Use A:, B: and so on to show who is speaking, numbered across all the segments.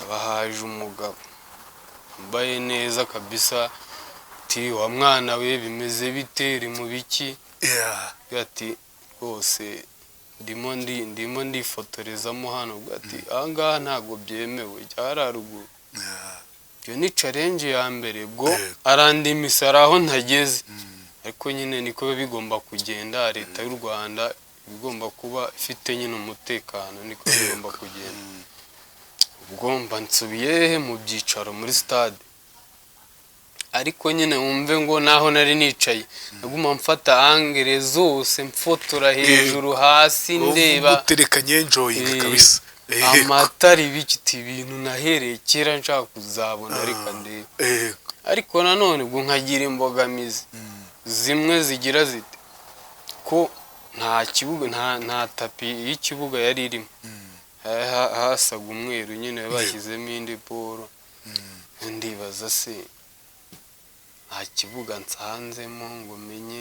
A: Haba haje umugabo wambaye neza kabisa, ati: "Wa mwana we, bimeze bite? Uri mu biki?" Ati: "Rwose ndimo ndifotorezamo hano." Ati: "Ahangaha ntabwo byemewe, jya hariya haruguru." Iyo ni challenge ya mbere. Ubwo arandimisa, hari aho ntageze, ariko nyine niko biba bigomba kugenda. Leta y'u Rwanda iba igomba kuba ifite nyine umutekano, niko bigomba kugenda. Ubwo mba nsubiye he? Mu byicaro muri stade. Ariko nyine wumve ngo naho nari nicaye naguma mfata angle zose, mfotora hejuru, hasi, ndeba.
B: Utereka nyenjoyinga kabisa.
A: Amatara, ibikiti, ibintu nahereye kera nshaka kuzabona, reka ndebe. Ariko nanone ubwo nkagira imbogamizi zimwe zigira ziti ko nta kibuga, nta tapi y'ikibuga yari irimo. Hasaga umweru nyine, bashyizemo indi boro. Ndibaza se nta kibuga nsanzemo ngo menye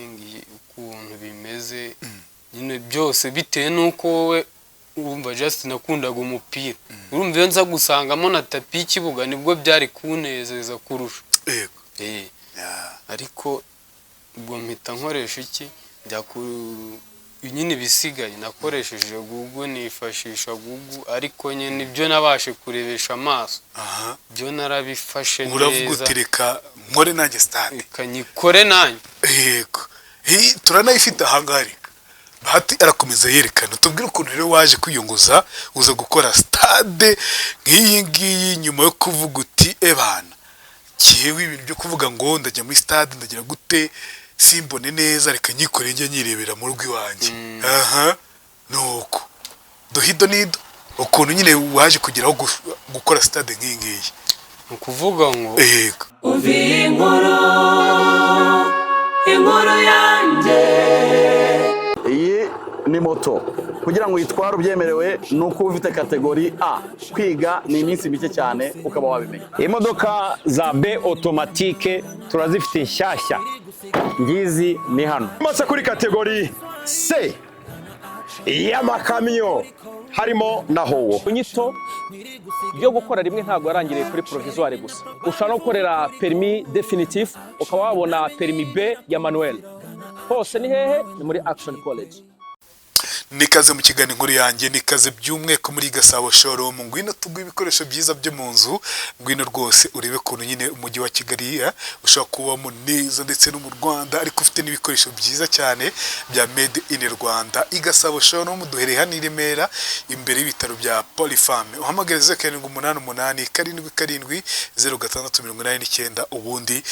A: ukuntu bimeze nyine byose, bitewe n'uko wowe urumva just nakundaga umupira. Urumva iyo nza gusangamo na tapi y'ikibuga nibwo byari kunezeza kurusha. Ariko ubwo mpita nkoresha iki? Njya ku nyine ibisigaye nakoresheje Google, nifashisha Google, ariko nyine ibyo nabashe kurebesha amaso byo narabifashe
B: Uravuga
A: neza.
B: uti: "Reka nkore nanjye stade."
A: Reka nyikore nanjye.
B: Yego. Turanayifite ahangaha. Reka Bahati arakomeza yerekana, tubwire ukuntu rero waje kwiyunguza uza gukora stade nk'iyi ngiyi, nyuma yo kuvuga uti: "Ebana, jyewe ibintu byo kuvuga ngo ndajya muri stade ndagira gute simbone neza, reka nyikore njye nyirebera mu rugo iwanjye." Aha nuko duhido nido ukuntu nyine waje kugeraho gukora stade nk'iyi ngiyi.
A: Ni ukuvuga ngo
C: Umva iyi nkuru, inkuru yanjye.
D: Iyi ni moto, kugira ngo uyitware ubyemerewe ni uko uba ufite catégorie A. Kwiga ni iminsi mike cyane ukaba wabimenya.
E: Imodoka za B automatique turazifite nshyashya, ngizi ni hano.
F: Mase kuri catégorie C y'amakamyo harimo na HOWO.
G: Inyito yo gukora rimwe ntabwo yarangiriye kuri provisoire gusa. Ushobora no gukorera permis définitif, ukaba wabona permis B ya manuel. Hose ni hehe? Ni muri Action College.
B: Nikaze mu kiganiro Inkuru Yanjye, nikaze by'umweko muri Gasabo Showroom. Ngwino tuguhe ibikoresho byiza byo mu nzu, ngwino rwose urebe ukuntu nyine umujyi wa Kigali ushobora kubamo neza ndetse no mu Rwanda, ariko ufite n'ibikoresho byiza cyane bya made in Rwanda. I Gasabo Showroom duhereye hano i Remera imbere y'ibitaro bya Polyfam. Uhamagare 0788770689, ubundi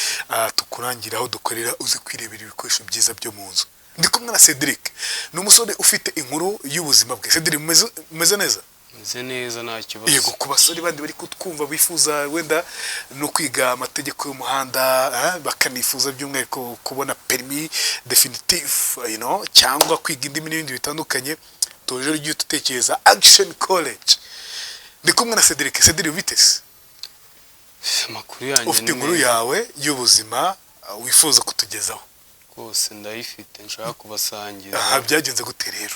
B: tukurangira aho dukorera, uze kwirebera ibikoresho byiza byo mu nzu. Ndi kumwe na Cedric, ni umusore ufite inkuru y'ubuzima bwe. Cedric, umeze neza?
A: Meze neza, nta kibazo.
B: Yego. Ku basore bandi bari kutwumva bifuza wenda no kwiga amategeko y'umuhanda, bakanifuza by'umwihariko kubona permis définitif, cyangwa kwiga indimi n'ibindi bitandukanye, tuje ujye utekereza Action College. Ndi kumwe na Cedric. Cedric, ubitese?
A: Amakuru yanjye
B: Ufite
A: ni
B: inkuru
A: meza.
B: yawe y'ubuzima wifuza kutugezaho.
A: Rwose ndayifite, nshaka kubasangiza.
B: Aha, byagenze gute rero?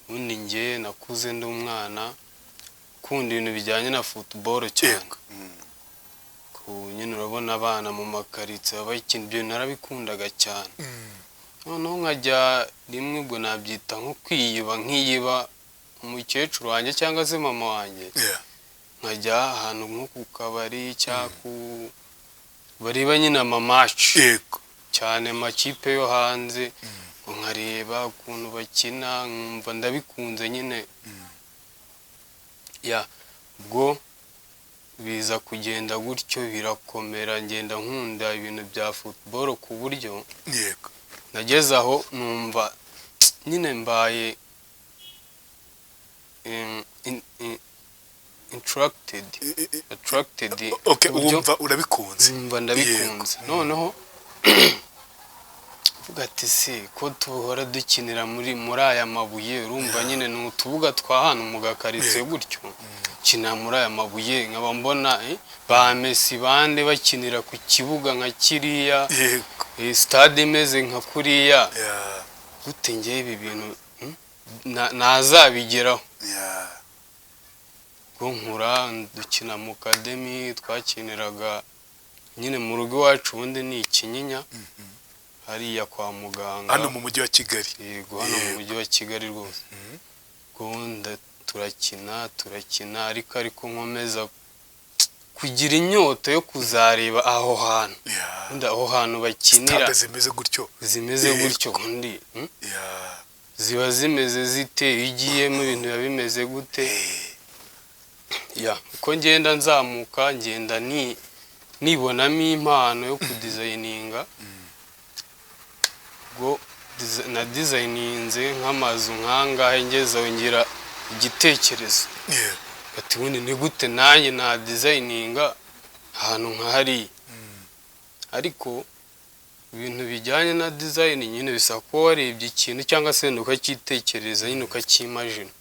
A: Ubundi njye nakuze ndi umwana ukunda ibintu bijyanye na football cyane. Ku nyine urabona abana mu makaritsiye baba bakina ibyo, narabikundaga cyane. Noneho nkajya rimwe, ubwo nabyita nko kwiyiba, nkiyiba umukecuru wanjye cyangwa se mama wanjye, nkajya ahantu nko ku kabari cyangwa ku bareba nyine ama match, cyane amakipe yo hanze, ngo nkareba ukuntu bakina, nkumva ndabikunze nyine. Ya, ubwo biza kugenda gutyo birakomera, ngenda nkunda ibintu bya football ku buryo nageze aho numva nyine mbaye attracted ku buryo
B: Wumva urabikunze.
A: Numva ndabikunze. Noneho mvuga ati: "Se ko tuhora dukinira muri aya mabuye?" Urumva nyine ni utubuga twa hano mu gakaritsiye gutyo, kina muri aya mabuye, nkaba mbona ba Messi bande bakinira ku kibuga nka kiriya, stade imeze nka kuriya, gute ngewe ibi bintu nazabigeraho? Ubwo nkura dukina mu academy, twakiniraga nyine mu rugo iwacu, ubundi ni Ikinyinya hariya kwa muganga.
B: Hano mu mujyi wa Kigali?
A: Yego, hano mu mujyi wa Kigali rwose. Ubwo turakina turakina, ariko nkomeza kugira inyota yo kuzareba aho hantu, ubundi aho hantu bakinira.
B: Stade zimeze gutyo.
A: Zimeze gutyo ubundi, Ziba zimeze zite? Iyo ugiyemo ibintu biba bimeze gute? Ya, uko ngenda nzamuka, ngenda nibonamo impano yo kudesigninga. Ubwo na designinze nk'amazu nkangahe, ngezeho ngira igitekerezo ati: "Ubundi ni gute nanjye na designinga ahantu nka hariya?" Ariko ibintu bijyanye na design nyine bisaba kuba warebye ikintu cyangwa se wenda ukacyitekereza nyine, ukacyimagina.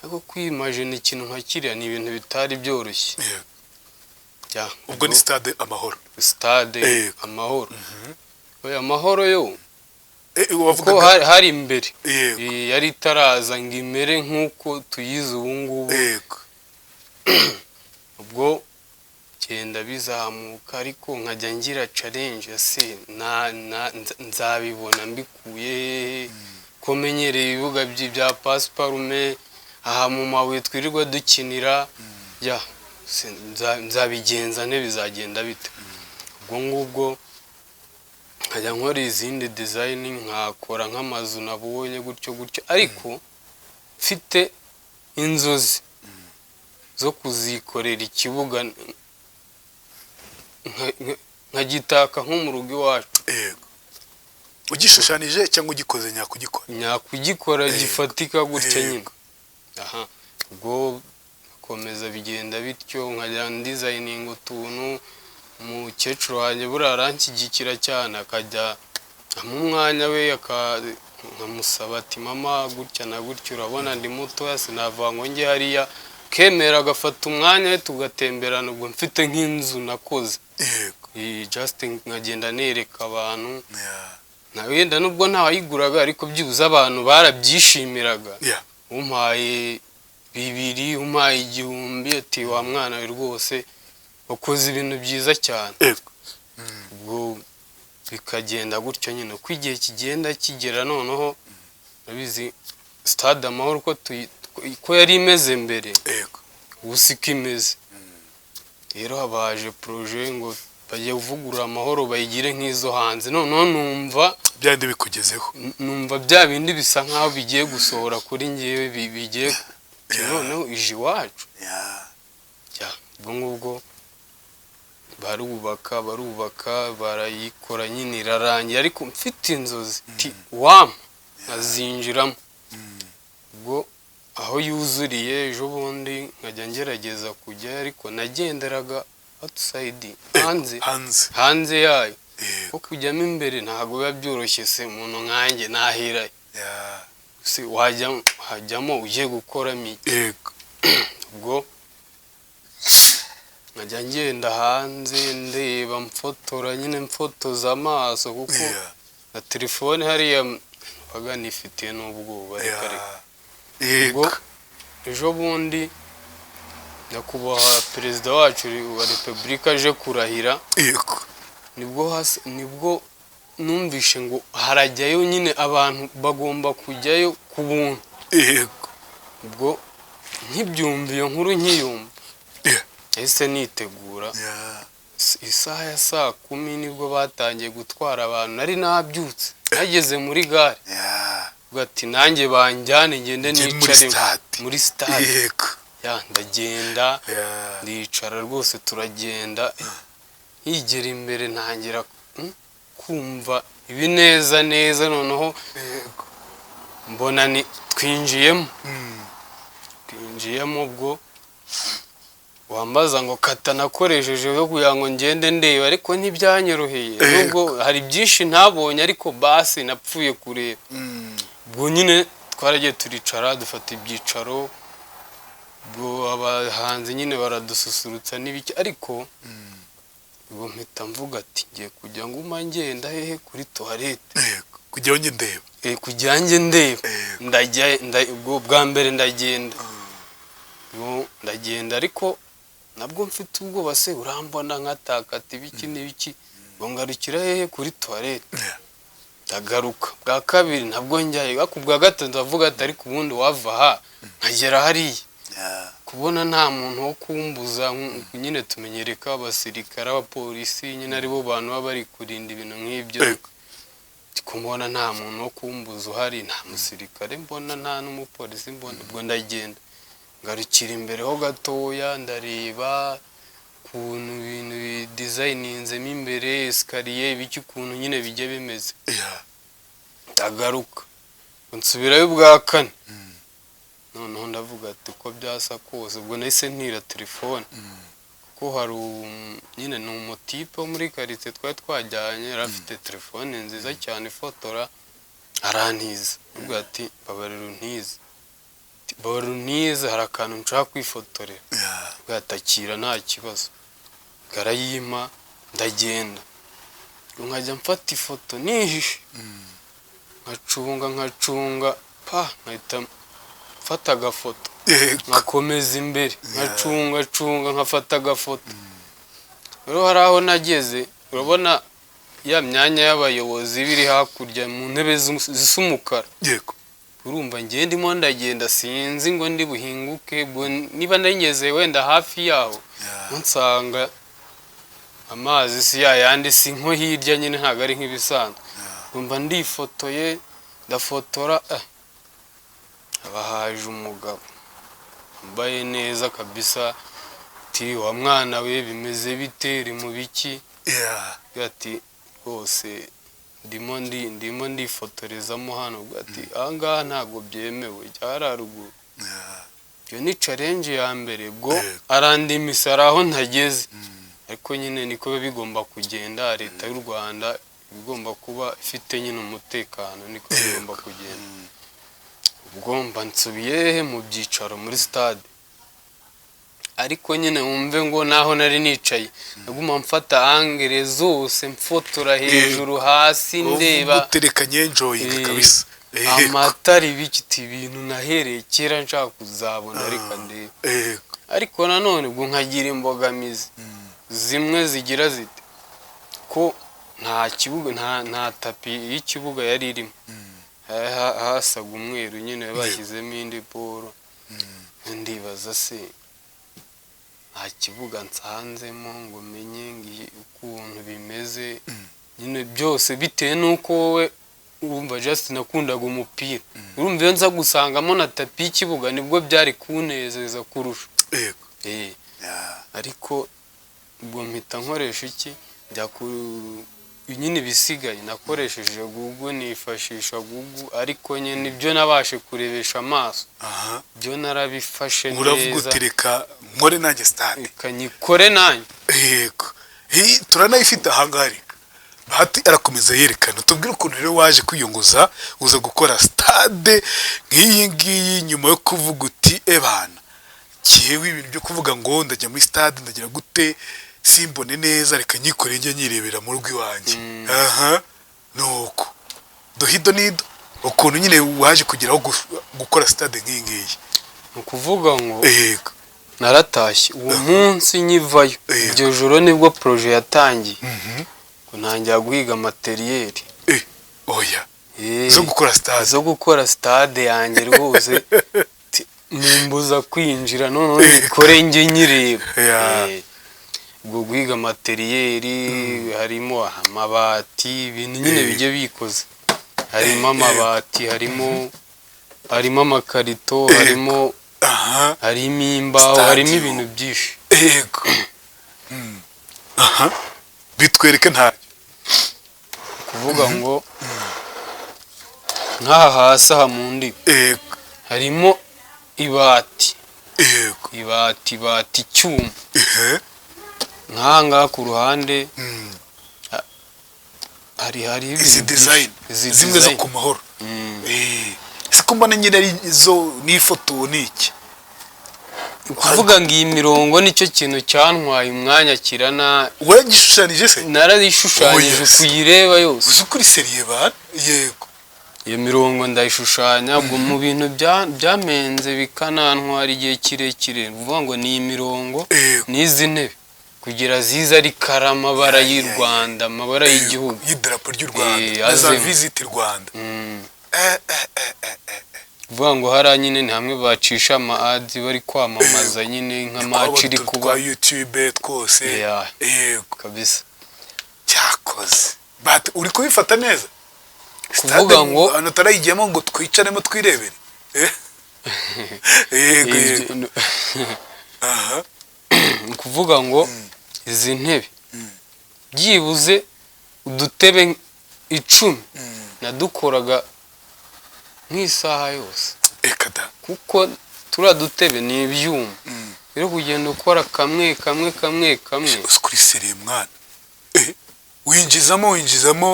A: Ariko kwimagina ikintu nka kiriya ni ibintu bitari byoroshye. Ya,
B: Ubwo ni Stade Amahoro?
A: Stade Amahoro. Oya, Amahoro yo kuko
B: Wavugaga
A: hari imbere. Yari itaraza ngo imere nk'uko tuyizi ubu ngubu. Ubwo genda bizamuka, ariko nkajya ngira challenge: ese nzabibona mbikuye hehe, ko menyereye ibibuga bya pasiparume aha mu mabuye twirirwa dukinira? Ya, se nzabigenza nte? Bizagenda bite? Ubwo ngubwo nkajya nkora izindi design, nkakora nk'amazu nabonye gutyo gutyo, ariko mfite inzozi zo kuzikorera ikibuga nkagitaka nko mu rugo iwacu.
B: Yego, ugishushanije cyangwa ugikoze nyakugikora?
A: Nyakugikora, gifatika gutya nyine. Aha, ubwo komeza bigenda bityo, nkajya ndesigninga utuntu. Umukecuru wanjye buriya aranshyigikira cyane, akajya ampa umwanya we, nkamusaba ati: "Mama, gutya na gutya, urabona ndi mutoya, sinavuga ngo njye hariya." Kemera, agafata umwanya we tugatemberana. Ubwo mfite nk'inzu nakoze, just nkagenda nereka abantu. Na wenda nubwo ntawayiguraga, ariko byibuze abantu barabyishimiraga. Umpaye 200, umpaye 1000, ati: "Wa mwana we, rwose wakoze ibintu byiza cyane." Ubwo bikagenda gutyo nyine, uko igihe kigenda kigera. Noneho urabizi Stade Amahoro uko yari imeze mbere, ubu siko imeze. Rero habaje projet ngo bagiye kuvugurura Amahoro, bayigire nk'izo hanze. Noneho numva
B: Byandi bikugezeho.
A: Numva bya bindi bisa nkaho bigiye gusohora kuri ngewe, bigiye noneho ije iwacu. Ya, ubwo ngubwo barubaka barubaka, barayikora nyine, irarangira, ariko mfite inzozi ti wampa nkazinjiramo. Ubwo aho yuzuriye ejo bundi, nkajya ngerageza kujyayo, ariko nagenderaga outside, hanze.
B: Hanze.
A: Hanze yayo, ko kujyamo imbere ntabwo biba byoroshye. Se umuntu nkanjye naherayo? Se wajya hajyamo ugiye gukoramo iki? Ubwo nkajya ngenda hanze, ndeba, mfotora nyine, mfotoza amaso, kuko na telefone hariya mbaga nifitiye n'ubwoba, reka reka. Ubwo ejo bundi nyakubahwa Perezida wacu wa Repubulika aje kurahira, nibwo numvishe ngo harajyayo nyine abantu bagomba kujyayo ku buntu. Ubwo nkibyumva, iyo nkuru nkiyumva, yahise nitegura. Isaha ya saa 10 nibwo batangiye gutwara abantu. Nari nabyutse, nageze muri gare, ubwo ati: "Nanjye banjyane ngende
B: Njye muri
A: nicare
B: stade."
A: Muri stade. Ya, ndagenda, ndicara rwose, turagenda. Nkigera imbere ntangira kumva ibineza neza. Noneho mbona ni twinjiyemo, twinjiyemo. Ubwo wambaza ngo kata nakoresheje yo kugira ngo ngende ndeba, ariko ntibyanyoroheye, nubwo hari byinshi ntabonye, ariko basi napfuye kureba. Ubwo nyine twaragiye, turicara, dufata ibyicaro. Ubwo abahanzi nyine baradususurutsa n'ibiki, ariko ubwo mpita mvuga ati: "Ngiye kujya nguma ngenda hehe? Kuri toilette."
B: Yego, kugira ngo njye ndeba.
A: Kugira njye ndeba. Ndajya ubwo bwa mbere ndagenda. Ubwo ndagenda, ariko nabwo mfite ubwoba, se urambona nkatakata ibiki n'ibiki. Ngo ngarukira hehe? Kuri toilette. Ndagaruka bwa kabiri, nabwo njyayo, ariko ubwa gatatu ndavuga ati: "Ariko ubundi wava aha nkagera hariya kubona nta muntu wo kumbuza." Nyine tumenyereye ko abasirikare, abapolisi nyine aribo bantu baba bari kurinda ibintu nk'ibyo. Ndi kubona nta muntu wo kumbuza uhari, nta musirikare mbona, nta n'umupolisi mbona. Ubwo ndagenda, ngarukira imbere ho gatoya, ndareba ukuntu ibintu bidizayininzemo imbere, escalier, ibiki, ukuntu nyine bijya bimeze. Ndagaruka, nsubirayo ubwa kane. Noneho ndavuga ati uko byasa kose, ubwo nahise ntira telefone, kuko hari nyine ni umutipe wo muri karitsiye twari twajyanye, yari afite telefone nziza cyane ifotora, arantiza. Avuga ati: "Mbabarira untize." Ati: "Mbabarira untize, hari akantu nshaka kwifotorera." Avuga ati: "Akira, nta kibazo." Arayimpa, ndagenda. Ubwo nkajya mfata ifoto nihishe, nkacunga, nkacunga, pa, nkahita mfata agafoto. Nkakomeza imbere, nkacunga cunga, nkafata agafoto. Rero hari aho nageze, urabona ya myanya y'abayobozi biri hakurya mu ntebe zisa umukara. Urumva ngiye, ndimo ndagenda, sinzi ngo ndi buhinguke. Ubwo niba ndageze wenda hafi yaho, nsanga amazi si ya yandi, si nko hirya nyine, ntabwo ari nk'ibisanzwe. Urumva ndifotoye, ndafotora, haba haje umugabo wambaye neza kabisa, ati: "Wa mwana we, bimeze bite? Uri mu biki?" Ati: "Rwose ndimo ndifotorezamo hano." Ati: "Ahangaha ntabwo byemewe, jya hariya haruguru." Iyo ni challenge ya mbere. Ubwo arandimisa, hari aho ntageze, ariko nyine niko biba bigomba kugenda. Leta y'u Rwanda iba igomba kuba ifite nyine umutekano, niko bigomba kugenda. Ubwo mba nsubiye he? Mu byicaro muri stade. Ariko nyine wumve ngo naho nari nicaye, naguma mfata angle zose, mfotora hejuru, hasi, ndeba.
B: Utereka nyenjoyinga kabisa.
A: Amatara, ibikiti, ibintu nahereye kera nshaka kuzabona, reka ndebe. Ariko nanone ubwo nkagira imbogamizi zimwe zigira ziti ko nta kibuga, nta tapis y'ikibuga yari irimo. Hasaga umweru nyine, bashyizemo indi boro. Ndibaza se nta kibuga nsanzemo ngo menye ukuntu bimeze nyine byose, bitewe n'uko wowe urumva just nakundaga umupira. Urumva iyo nza gusangamo na tapis y'ikibuga, nibwo byari kunezeza kurusha. Ariko ubwo mpita nkoresha iki? Njya ku nyine ibisigaye nakoresheje Google, nifashisha Google, ariko nyine ibyo nabashe kurebesha amaso, byo narabifashe
B: Uravuga
A: neza.
B: uti: "Reka nkore nanjye stade."
A: Reka nyikore nanjye.
B: Yego. Turanayifite ahangaha. Reka Bahati arakomeza yerekana, tubwire ukuntu rero waje kwiyunguza, uza gukora stade nk'iyi ngiyi, nyuma yo kuvuga uti: "Ebana, jyewe ibintu byo kuvuga ngo ndajya muri stade ndagira gute simbone neza, reka nyikore njye nyirebera mu rugo iwanjye." Aha nuko duhido nido ukuntu nyine waje kugeraho gukora stade nk'iyi ngiyi.
A: Ni ukuvuga ngo naratashye uwo munsi, nkivayo iryo joro nibwo projet yatangiye, ngo ntangira guhiga matériel.
B: Oya, zo gukora stade?
A: Zo gukora stade yanjye rwose. Mumbuza kwinjira, noneho nikore njye nyireba. Ubwo guhiga matériel harimo amabati, ibintu nyine bijya bikoze, harimo amabati, harimo amakarito, harimo harimo imbaho, harimo
B: Stadium.
A: ibintu byinshi.
B: Yego. Aha bitwereke ntacyo.
A: Kuvuga ngo nk'aha hasi aha mu ndiba harimo ibati, ibati, icyuma. Nk'aha ngaha ku ruhande hari
B: Izi
A: ibintu
B: design
A: byinshi. Izi
B: zimwe zo
A: design.
B: ku mahoro. Siko mbona nyine ari zo n'ifoto ni iki?
A: Ukuvuga ngo iyi mirongo nicyo kintu cyantwaye umwanya kirana.
B: Waragishushanyije se?
A: Narayishushanyije.
B: Oh, yes.
A: Kuyireba yose.
B: Uzi kuri sérieux bana, yego.
A: Iyo mirongo ndayishushanya. Ubwo mu bintu byamenze bikanantwara igihe kirekire, ni ukuvuga ngo ni imirongo n'izi ntebe kugira zize ari kara, amabara y'u Rwanda, amabara y'igihugu.
B: Y'idarapo ry'u Rwanda na za
A: azemo.
B: Visit Rwanda.
A: Kuvuga ngo hariya nyine ni hamwe bacisha ama ads bari kwamamaza nyine nka match iri
B: Twaba
A: kuba.
B: twa YouTube twose.
A: Yeah.
B: Yego.
A: Kabisa.
B: Cyakoze, but uri kubifata neza.
A: Kuvuga
B: Stade
A: ngo-
B: ahantu utarayigiyemo ngo twicaremo twirebere. Yego, yego. Aha.
A: Ni ukuvuga ngo izi ntebe byibuze udutebe 10 nadukoraga nk'isaha yose.
B: Eka da!
A: Kuko turiya dutebe ni ibyuma, rero kugenda ukora kamwe kamwe kamwe kamwe.
B: Uzi kuri sérieux mwana. Winjizamo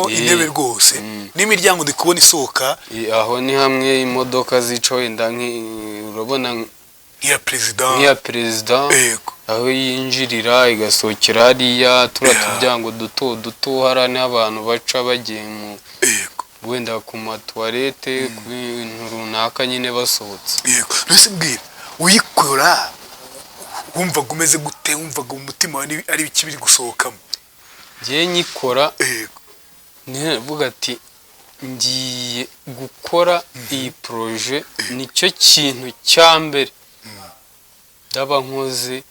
B: intebe rwose n'imiryango ndi kubona isohoka.
A: Aho ni hamwe imodoka zica wenda urabona
B: nk'iya perezida.
A: Nk'iya perezida, aho yinjirira igasohokera hariya, turiya turyango duto duto hariya niho abantu baca bagiye mu wenda ku matuwarete, ku bintu runaka nyine basohotse.
B: Yego. Mbese mbwira, uyikora wumvaga umeze gute? Wumvaga mu mutima wawe ari ibiki biri gusohokamo?
A: Ngiye nyikora, nivuga ati ngiye gukora iyi projet, nicyo kintu cya mbere ndaba nkoze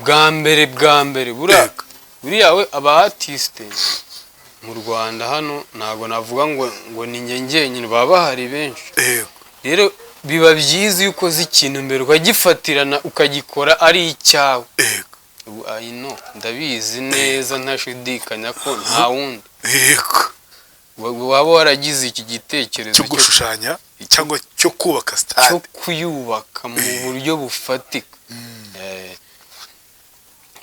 A: bwa mbere bwa mbere. Buriya buriya we aba artiste mu Rwanda hano ntabwo navuga ngo ni njye njyenyine, baba bahari benshi. Rero biba byiza iyo ukoze ikintu mbere ukagifatirana, ukagikora ari icyawe. Ubu I know, ndabizi neza ntashidikanya ko nta wundi waba waragize iki gitekerezo
B: cyo gushushanya cyangwa cyo kubaka
A: cyo
B: stade
A: kuyubaka mu buryo bufatika.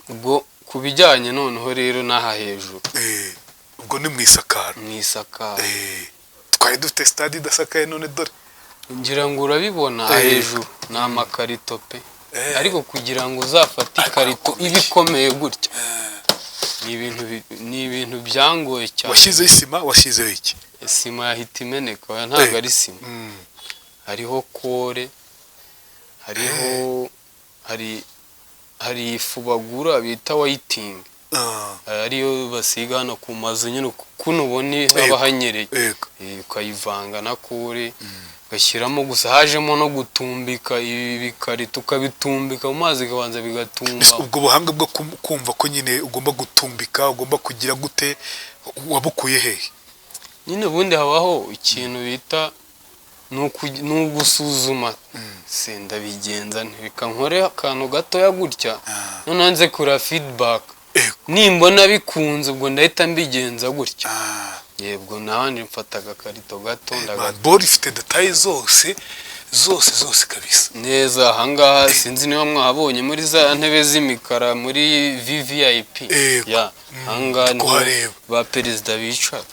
A: Ubwo ku bijyanye noneho rero n'aha hejuru,
B: Ubwo ni mu isakaro.
A: Mu isakaro.
B: Twari dufite stade idasakaye, none dore.
A: Ngira ngo urabibona, hejuru ni amakarito pe. Ariko kugira ngo uzafate
B: Ariko
A: ikarito
B: arakomeye.
A: iba ikomeye gutya ni ibintu byangoye cyane.
B: Washyizeho isima? Washyizeho iki?
A: Sima yahita imeneka. Oya, ntabwo ari sima. Hariho colle, hariho hari ifu bagura bita whiting, ariyo basiga hano ku mazu nyine kuno ubona haba hanyereye. Ukayivanga na colle ugashyiramo. Gusa hajemo no gutumbika ibi bikarito, ukabitumbika mu mazi bikabanza bigatumba.
B: Mbese ubwo buhanga bwo kumva ko nyine ugomba gutumbika, ugomba kugira gute, wabukuye hehe?
A: Nyine ubundi habaho ikintu bita ni ugusuzuma. Se ndabigenza nte? Reka nkore akantu gatoya gutya, noneho nze kureba feedback. Nimbona bikunze, ubwo ndahita mbigenza gutya. Yebwo nabanje mfata agakarito gato ndaga
B: Ball ifite détails zose zose zose kabisa.
A: Neza. Ahangaha sinzi niba mwahabonye muri za ntebe z'imikara muri VVIP. Ya, ahangaha niho
B: Kuhareba.
A: ba perezida bicara.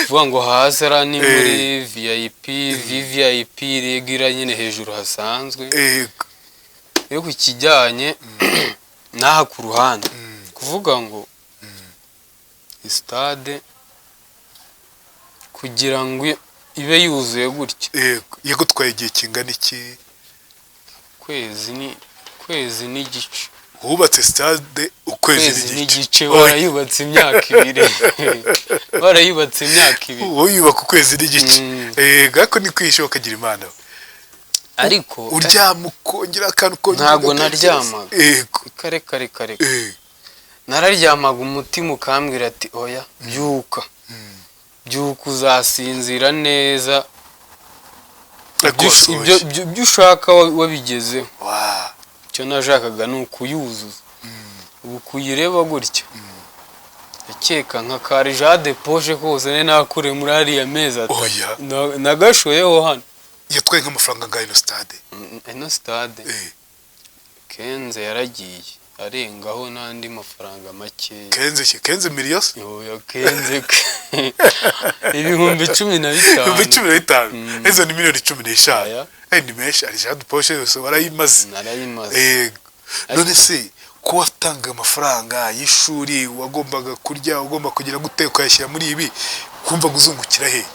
A: Kuvuga ngo hasi ariya ni muri VIP, VVIP regira nyine hejuru hasanzwe. Yo ku kijyanye n'aha ku ruhande, kuvuga ngo stade kugira ngo ibe yuzuye gutya,
B: Yego, yagutwaye igihe kingana iki?
A: Kwezi ni kwezi n'igice.
B: Wubatse stade ukwezi
A: Kwezi
B: n'igice?
A: n'igice. Barayubatse imyaka 2, barayubatse imyaka 2.
B: Wowe yubaka ukwezi n'igice. Yego, ariko ni kwisha ukagira Imana.
A: Ariko
B: uryama ukongera akantu ukongera
A: Ntabwo
B: ugatekereza.
A: naryamaga. Kare kare kare. Nararyamaga umutima ukambwira ati oya, byuka, byuka, uzasinzira neza.
B: Ariko wasohoye.
A: Ibyo ushaka wabigezeho. Icyo nashakaga ni ukuyuzuza. Ubu kuyireba gutya, ndakeka nka karija de poche kose nari nakure muri ariya mezi 3.
B: Oya.
A: Nagashoyeho hano.
B: Yatwaye nk'amafaranga angahe ino stade?
A: Ino stade, Kenze yaragiye arengaho n'andi mafaranga makeya.
B: Quinze ki? 15 millions?
A: Oya, quinze, 15,000.
B: 15,000. Izo ni miliyoni 15.
A: Aya.
B: Ni menshi. Argent de poche yose warayimaze.
A: Narayimaze.
B: Yego. None se ko watanga amafaranga y'ishuri, wagombaga kurya, ugomba kugira gute, ukayashyira muri ibi, Kumva guzungukira he?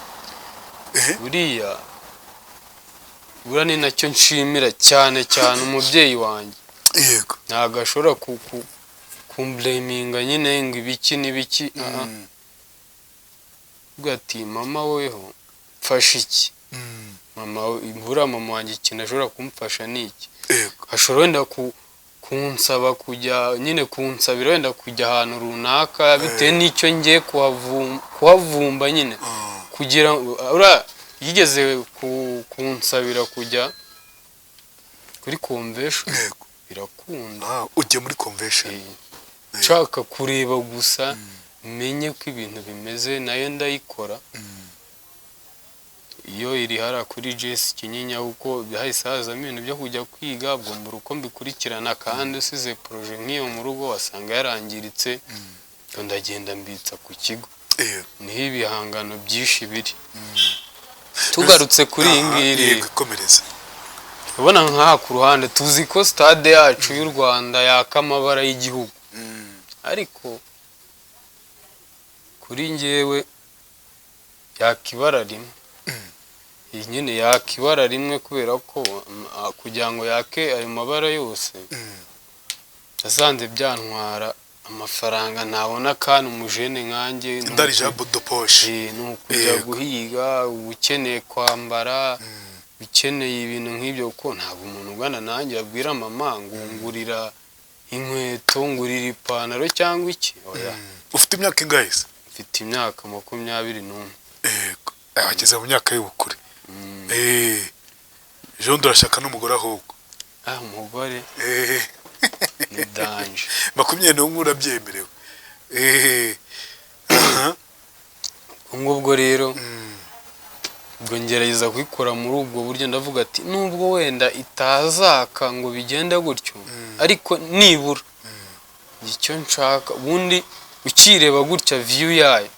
A: Buriya ni nacyo nshimira cyane cyane umubyeyi wanjye. Ntabwo ashobora kumblaminga nyine ngo ibiki n'ibiki, aha. Avuga ati: "Mama, weho mfasha iki?" Mama buriya, mama wanjye ikintu ashobora kumfasha ni iki? Ashobora wenda kunsaba kujya nyine, kunsabira wenda kujya ahantu runaka bitewe n'icyo ngiye kuhavumba nyine, kugira uriya yigeze kunsabira kujya kuri convention, birakunda.
B: Ah, ugiye muri convention?
A: Eh, nshaka kureba gusa menye ko ibintu bimeze, nayo ndayikora. Iyo iri hariya kuri GS Kinyinya, kuko hahise hazamo ibintu byo kujya kwiga, ubwo mbura uko mbikurikirana, kandi usize projet nk'iyo mu rugo wasanga yarangiritse. Ubwo ndagenda mbitsa ku kigo, niho ibihangano byinshi biri. Tugarutse kuri iyi ngiyi rero,
B: Yego, ikomereza.
A: Ubona nk'aha ku ruhande, tuzi ko stade yacu y'u Rwanda yaka amabara y'igihugu, ariko kuri njyewe yaka ibara rimwe. Iyi nyine yaka ibara rimwe kubera ko kugira ngo yake ayo mabara yose nasanze byantwara amafaranga ntabona, kandi umujene nkanjye ni
B: D'argent de poche.
A: Ni ukujya guhiga, uba ukeneye kwambara, ukeneye ibintu nk'ibyo, kuko ntabwo umuntu ugana nanjye abwira mama ngo ngurira inkweto, ngurira ipantaro cyangwa iki, oya.
B: Ufite imyaka ingahe se?
A: Mfite imyaka 21.
B: Yego. Wageze mu myaka y'ubukure. Ejo bundi urashaka n'umugore ahubwo.
A: Ah, umugore ni danger.
B: 21 urabyemerewe. Aha.
A: Ubwo ngubwo rero, ubwo ngerageza kubikora muri ubwo buryo, ndavuga ati nubwo wenda itazaka ngo bigende gutyo, ariko nibura icyo nshaka ubundi ukireba gutya view yayo,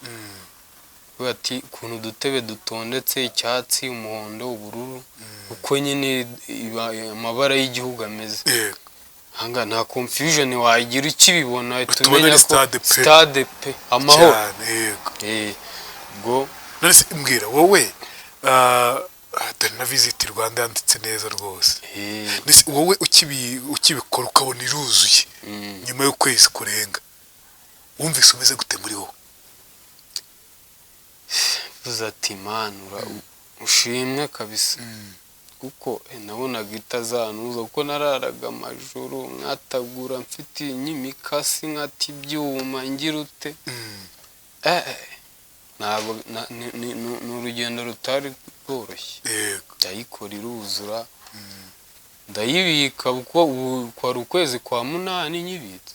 A: uvuga ati ukuntu udutebe dutondetse, icyatsi, umuhondo, ubururu, uko nyine amabara y'igihugu ameze, ahangaha nta confusion wagira ukibibona, uhita
B: Uhita ubona
A: umenya
B: ari
A: ko
B: stade pe.
A: Stade pe, Amahoro.
B: Cyane, yego.
A: Ubwo
B: None se mbwira wowe, dore na Visit Rwanda yanditse neza rwose. None se wowe ukibikora ukabona iruzuye nyuma y'ukwezi kurenga, wumvise umeze gute muri wowe?
A: Vuze ati: "Mana, ushimwe kabisa," kuko nabonaga itazanuza, kuko nararaga amajoro nkatagura, mfite n'imikasi, nkata ibyuma, ngira ute. Ntabwo ni urugendo rutari rworoshye. Ndayikora iruzura, ndayibika, kuko ubu kwari ukwezi kwa munani nyibitse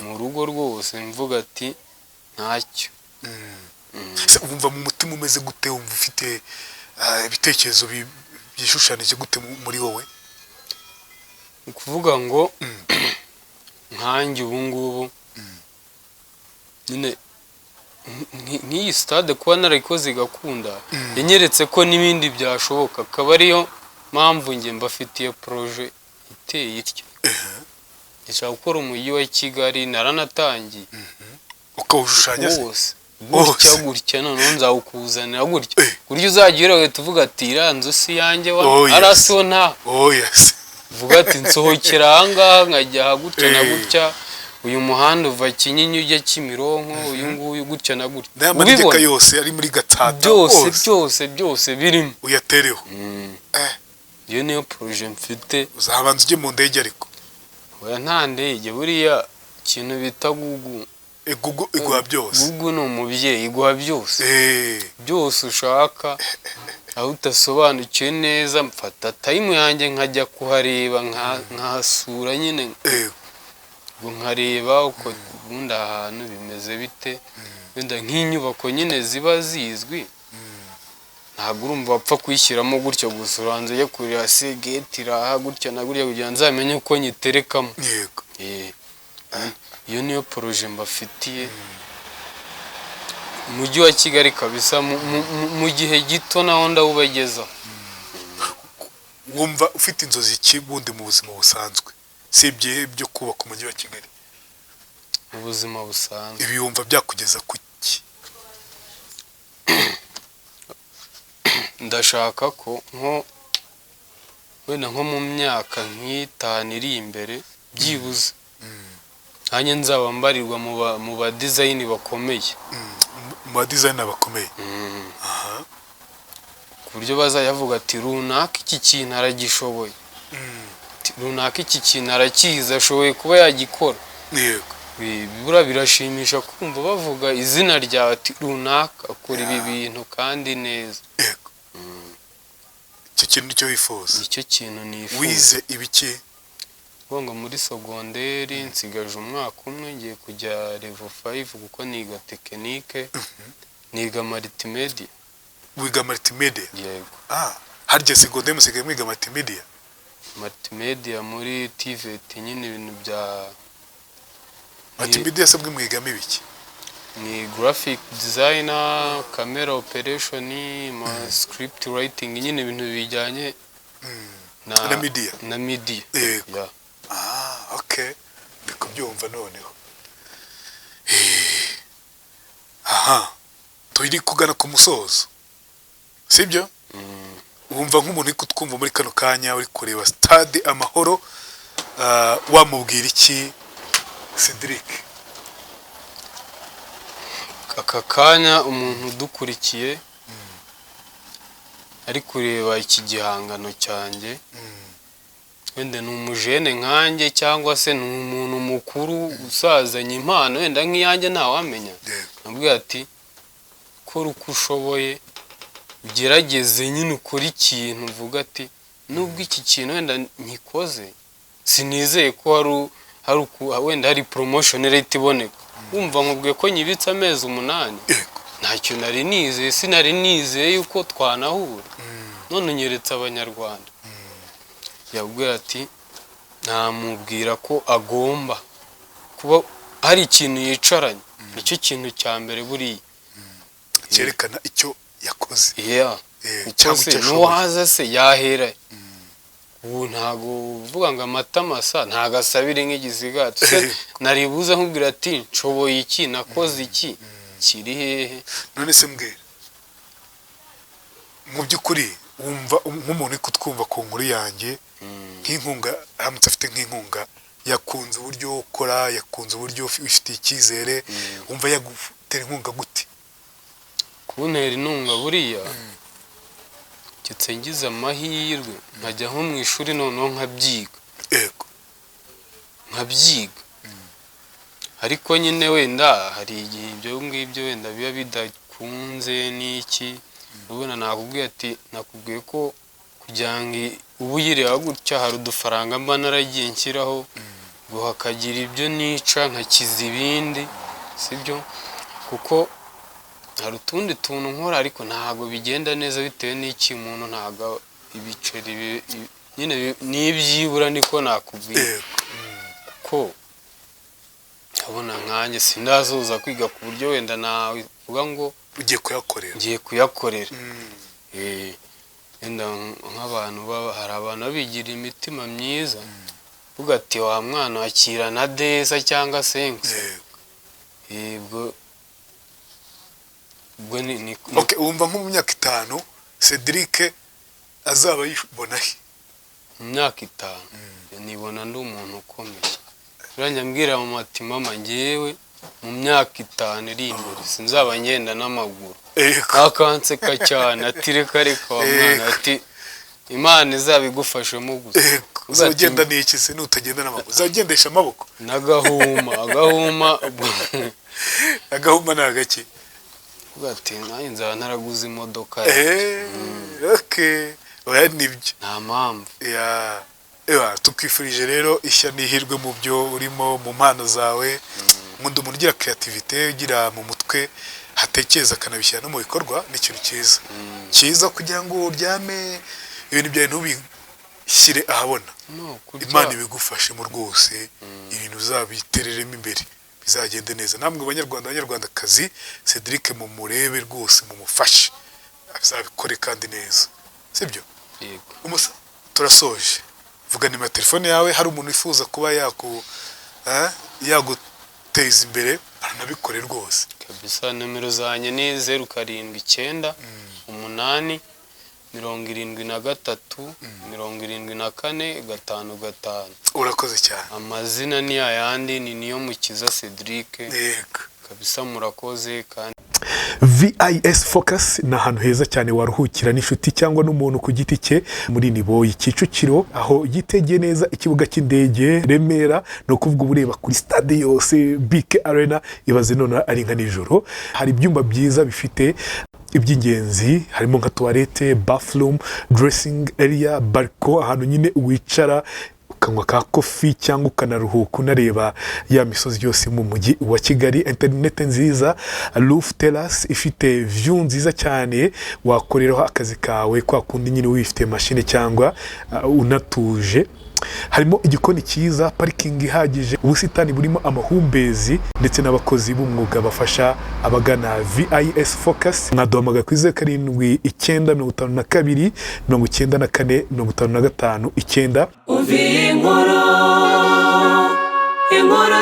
A: mu rugo rwose, mvuga ati ntacyo.
B: Se wumva mu mutima umeze gute? Wumva ufite ibitekerezo byishushanije gute muri wowe?
A: Ni ukuvuga ngo nkanjye ubu ngubu nyine nk'iyi stade kuba narayikoze igakunda, yanyeretse ko n'ibindi byashoboka, akaba ariyo mpamvu njye mbafitiye projet iteye itya: ndashaka gukora umujyi wa Kigali, naranatangiye.
B: Ukawushushanya se?
A: Wose gutya.
B: Wose.
A: Gutya, noneho nzawukuzanira gutya, ku buryo uzajya ureba ugahita uvuga ati iriya nzu si iyanjye wa,
B: Oh, yes.
A: ariya si ho nta
B: Oh yes.
A: uvuga ati nsohokera ahangaha nkajya aha gutya na gutya, uyu muhanda uva Kinyinya ujya Kimironko, uyu nguyu gutya na gutya.
B: N'aya manegeka
A: Ubibona?
B: yose ari muri Gatsata?
A: Byose.
B: Hose.
A: Byose byose birimo.
B: Uyatereho.
A: Iyo niyo projet mfite.
B: Uzabanza ujye mu ndege ariko.
A: Oya, nta ndege, buriya ikintu bita Google.
B: Google iguha byose.
A: Google ni umubyeyi, iguha byose, byose ushaka. Aho udasobanukiwe neza, mfata time yanjye nkajya kuhareba, nkahasura nyine, ngo nkareba uko ubundi aha hantu bimeze bite. Wenda nk'inyubako nyine ziba zizwi, ntabwo urumva wapfa kuyishyiramo gutyo gusa, uranza ujya kureba se gate iraha gutya na gutya, kugira ngo nzamenye uko nyiterekamo. Iyo niyo projet mbafitiye, umujyi wa Kigali kabisa, mu gihe gito naho ndawubagezaho.
B: Wumva ufite inzozi ki bundi mu buzima busanzwe, sibye ibyo kubaka umujyi wa Kigali?
A: Mu buzima busanzwe?
B: Ibi wumva byakugeza ku ki?
A: Ndashaka ko nko wenda nko mu myaka nk'itanu iri imbere byibuze, nanjye nzaba mbarirwa mu ba designer bakomeye.
B: Mu ba designer bakomeye.
A: Ku buryo bazajya bavuga ati: "Runaka iki kintu aragishoboye." Ati: "Runaka iki kintu arakizi, ashoboye kuba yagikora." Buriya birashimisha kumva bavuga izina ryawe, ati: "Runaka akora ibi bintu kandi neza."
B: Yego, icyo kintu nicyo wifuza?
A: Nicyo kintu nifuza.
B: Wize ibiki?
A: Kuvuga ngo muri sogonderi nsigaje umwaka umwe, ngiye kujya level 5, kuko niga technique, niga multimedia.
B: Wiga multimedia?
A: Yego.
B: Ah, harya segonderi musigaye mwiga multimedia?
A: Multimedia muri TVET nyine, ibintu bya
B: Multimedia se bwe mwigamo ibiki?
A: Ni graphic designer, camera operation, ma script writing, nyine ibintu bijyanye na
B: Na media.
A: Na media.
B: Yego.
A: Yeah.
B: Ah, okay, ndi kubyumva noneho. Aha turi kugana ku musozo, sibyo? Wumva nk'umuntu uri kutwumva muri kano kanya, uri kureba Stade Amahoro, wamubwira iki, Cedric?
A: Aka kanya umuntu udukurikiye ari kureba iki gihangano cyanjye, wenda ni umujene nkanjye cyangwa se ni umuntu mukuru usazanye impano wenda nk'iyanjye, ntawamenya. Nabwiye ati: "Kora uko ushoboye, ugerageze nyine ukore ikintu uvuga ati: nubwo iki kintu wenda nkikoze, sinizeye ko hari wenda hari promotion rate iboneka." Wumva nkubwiye ko nyibitse amezi 8. Ntacyo nari nizeye, sinari nizeye yuko twanahura, none unyeretse Abanyarwanda. Yabwira ati, namubwira ko agomba kuba hari ikintu yicaranye, nicyo kintu cya mbere buriya.
B: Cyerekana icyo yakoze.
A: Yeah. Kuko
B: Cyangwa
A: se
B: icyo ashoboye.
A: N'uwaza se yahera? Ubu ntago uvuga ngo amata masa ntago asabira nk'igisigati se, naribuze nkubwira ati: "Nshoboye iki, nakoze iki, kiri hehe?"
B: None se mbwira, mu by'ukuri wumva nk'umuntu uri kutwumva ku nkuru yanjye, nk'inkunga, aramutse afite nk'inkunga, yakunze uburyo ukora, yakunze uburyo wifitiye icyizere, wumva yagutera inkunga gute?
A: Kuntera inkunga buriya ndetse ngize amahirwe nkajya nko mu ishuri noneho nkabyiga, nkabyiga, ariko nyine wenda hari igihe ibyo ngibyo wenda biba bidakunze n'iki. Ubona nakubwiye ati, nakubwiye ko kugira ngo ubu uyireba gutya, hari udufaranga mba naragiye nshyiraho ngo hakagira ibyo nica nkakiza ibindi, sibyo? Kuko hari utundi tuntu nkora ariko ntabwo bigenda neza bitewe n'iki, umuntu ntabwo ibiceri nyine n'ibyibura, niko nakubwiye. Ko abona nkanjye sindasoza kwiga ku buryo wenda navuga ngo
B: ugiye kuyakorera.
A: Ngiye kuyakorera. Wenda nk'abantu hari abantu babigira imitima myiza, uvuga ati: "Wa mwana, akira na deza cyangwa senkisi." Ubwo ni
B: Okay, wumva nko mu myaka 5 Cedric azaba yibona he?
A: Mu myaka 5 nibona ndi umuntu ukomeye. Buriya mbwira mama ati: "Mama, ngewe mu myaka 5 iri imbere sinzaba ngenda n'amaguru." Akanseka cyane ati: "Reka reka, wa mwana," ati: "Imana izabigufashemo gusa." Uvuga ati,
B: Uzagenda n'iki se nutagenda n'amaguru? Uzagendesha amaboko?
A: N'agahuma, agahuma.
B: Agahuma ni agaki?
A: Uvuga ati: "Nanjye nzaba naraguze imodoka."
B: Okay, oya, nibyo.
A: Nta mpamvu.
B: Ya, ewa, tukwifurije rero ishya n'ihirwe mu byo urimo, mu mpano zawe. Nkunda umuntu ugira creativity, ugira mu mutwe hatekereza akanabishyira no mu bikorwa. Ni ikintu cyiza cyiza kugira ngo uryame ibintu byawe ntubishyire ahabona.
A: No kurya.
B: Imana ibigufashemo rwose, ibintu uzabitereremo imbere bizagende neza. Namwe banyarwanda, banyarwandakazi, Cedric mumurebe rwose, mumufashe azabikore kandi neza, sibyo?
A: Yego.
B: Umusa, turasoje. Vuga nimero ya telefone yawe, hari umuntu wifuza kuba yagu kwiteza imbere baranabikore rwose.
A: Kabisa, nomero zanjye ni 0798 73 74 55.
B: Urakoze cyane.
A: Amazina ni ayandi, ni Niyomukiza Cedric.
B: Yego.
A: Kabisa, murakoze kandi.
B: VIS Focus ni ahantu heza cyane waruhukira n'inshuti cyangwa n'umuntu ku giti cye muri Niboyi, Kicukiro, aho yitegeye neza ikibuga cy'indege Remera. Ni ukuvuga uba ureba kuri stade yose, BK Arena. Ibaze none ari nka nijoro. Hari ibyumba byiza bifite iby'ingenzi, harimo nka toilette, bathroom, dressing area, balcon, ahantu nyine wicara ukanywa ka coffee cyangwa ukanaruhuka unareba ya misozi yose mu mujyi wa Kigali. Interineti nziza, roof terrace ifite view nziza cyane, wakoreraho akazi kawe kwa kundi nyine wifite mashine cyangwa unatuje. Harimo igikoni cyiza, parikingi ihagije, ubusitani burimo amahumbezi ndetse n'abakozi b'umwuga bafasha abagana VIS Focus. Mwaduhamagara kuri 079 52 94 55 9.
C: Umva iyi nkuru, inkuru.